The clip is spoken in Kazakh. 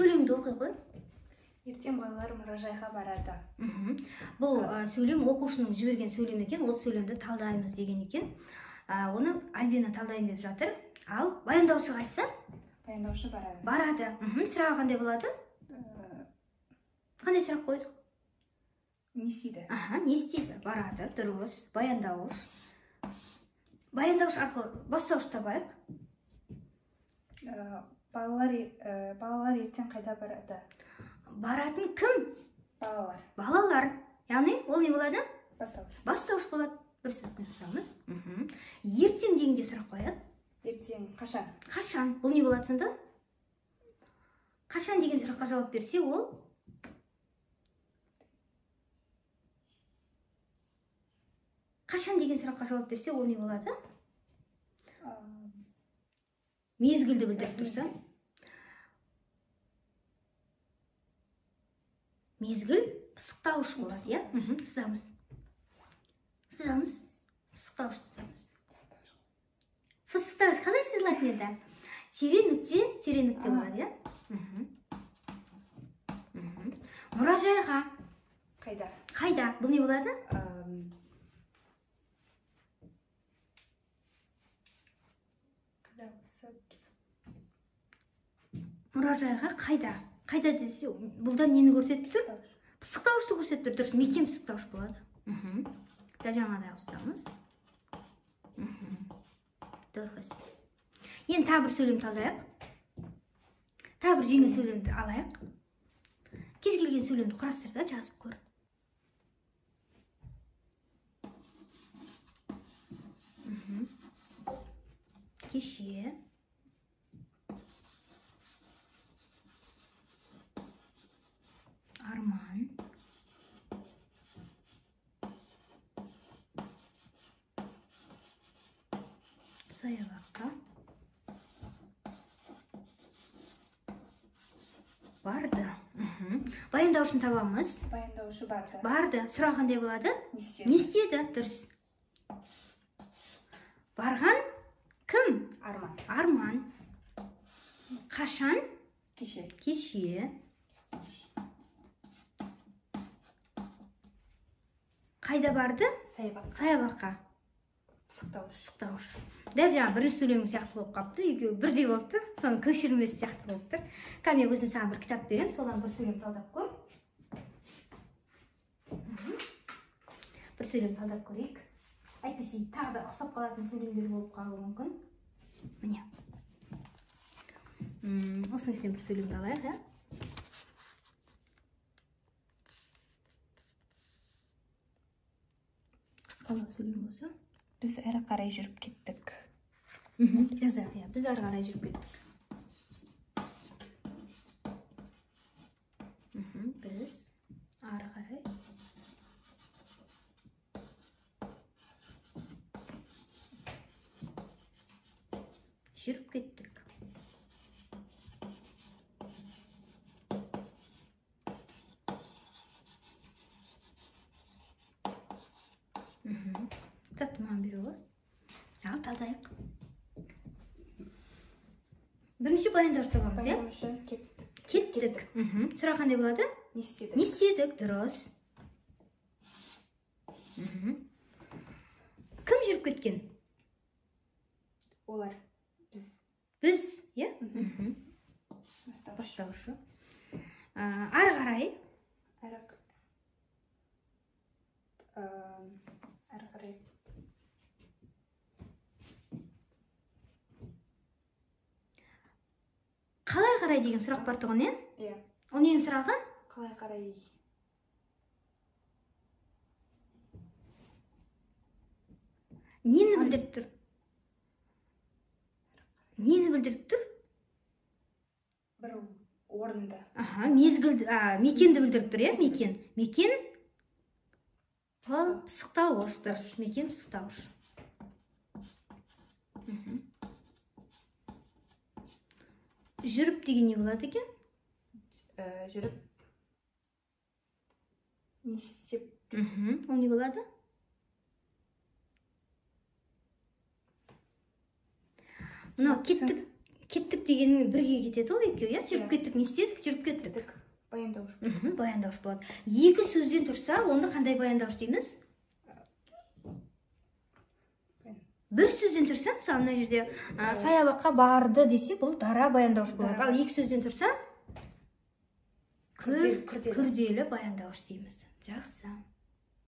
Сөйлемді оқи ғой. Ертең балалар мұражайға барады. Бұл сөйлем оқушының жіберген сөйлемі екен, осы сөйлемді талдаймыз деген екен. Оны Альбина талдайын деп жатыр. Ал баяндаушы қайсы? Баяндаушы барады. Барады. Сұрағы қандай болады? Қандай сұрақ қойдық? Не істейді? Аха, не істейді? Барады, дұрыс. Баяндауыш. Баяндауыш арқылы бастауыш табайық. Балалар ертең қайда барады? Баратын кім? Балалар. Балалар. Яғни ол не болады? Бастауыш. Бастауыш болады. Бір сөзбен жазамыз. Ертең дегенде сұрақ қояйық. Ертең қашан? Қашан. Бұл не болады сонда? Қашан деген сұраққа жауап берсе, ол қашан деген сұраққа жауап берсе, ол не болады? Мезгілді білдіріп тұрса. Мезгіл пысықтауыш болады, иә? Сызамыз. Сызамыз. Пысықтауыш сызамыз. Пысықтауыш қалай сызылатын еді? Терең нүкте, терең нүкте болады, иә? Мұражайға. Қайда? Қайда? Бұл не болады? Мұражайға қайда? Қайда десе, бұлда нені көрсетіп тұр? Пысықтауышты көрсетіп тұр. Дұрыс, мекен пысықтауыш болады. Дәл жаңағыдай қосамыз. Дұрыс. Енді тағы бір сөйлем талдайық. Тағы бір жеңіл сөйлемді алайық. Кез келген сөйлемді құрастыр да жазып көр. Кеше Арман саябаққа барды. Баяндаушыны табамыз. Баяндаушы барды. Барды. Сұрақ қандай болады? Не істеді? Не істеді? Дұрыс. Барған кім? Арман. Арман. Қашан? Кеше. Кеше. Қайда барды? Саябаққа. Саябаққа. Пысықтауыш. Пысықтауыш. Дәл жаңа бірінші сөйлемің сияқты болып қапты, екеуі бірдей болып тұр, соның көшірмесі сияқты болып тұр. Қазір мен өзім саған бір кітап беремін, содан бір сөйлем талдап көр. Бір сөйлем талдап көрейік. Әйтпесе тағы да ұқсап қалатын сөйлемдер болып қалуы мүмкін. Міне. Осының ішінен бір сөйлемді алайық, иә? Қысқалау сөйлем болса. Біз әрі қарай жүріп кеттік. Жазайық, иә, біз әрі қарай жүріп кеттік. Біз әрі қарай жүріп кеттік. Кітапты маған бере ғой. Ал, талдайық. Бірінші баяндауыш табамыз, иә? Баяндаушы кеттік. Кеттік. Сұрақ қандай болады? Не істедік? Не істедік, дұрыс. Кім жүріп кеткен? Олар. Біз. Біз, иә? Бастауыш. Бастаушы. Ары қарай. Ары қарай. Қалай қарай деген сұрақ бар тұғын, иә? Иә. Ол ненің сұрағы? Қалай қарай. Нені білдіріп тұр? Нені білдіріп тұр? Бір орынды. Аха, мезгілді, мекенді білдіріп тұр, иә? Мекен. Мекен пысықтауыш, дұрыс. Мекен пысықтауыш. Жүріп деген не болады екен? Жүріп не істеп? Ол не болады? Мынау кеттік, Кеттік дегенмен бірге кетеді ғой екеуі, иә? Жүріп Иә. кеттік, не істедік? Жүріп кеттік. Кеттік. Баяндауыш. Баяндауыш болады. Екі сөзден тұрса, онда қандай баяндауыш дейміз? Бір сөзден тұрса, мысалы, мына жерде саябаққа барды десе, бұл дара баяндауыш болады. Дара. Ал екі сөзден тұрса, Күрделі. күрделі баяндауыш дейміз. Жақсы.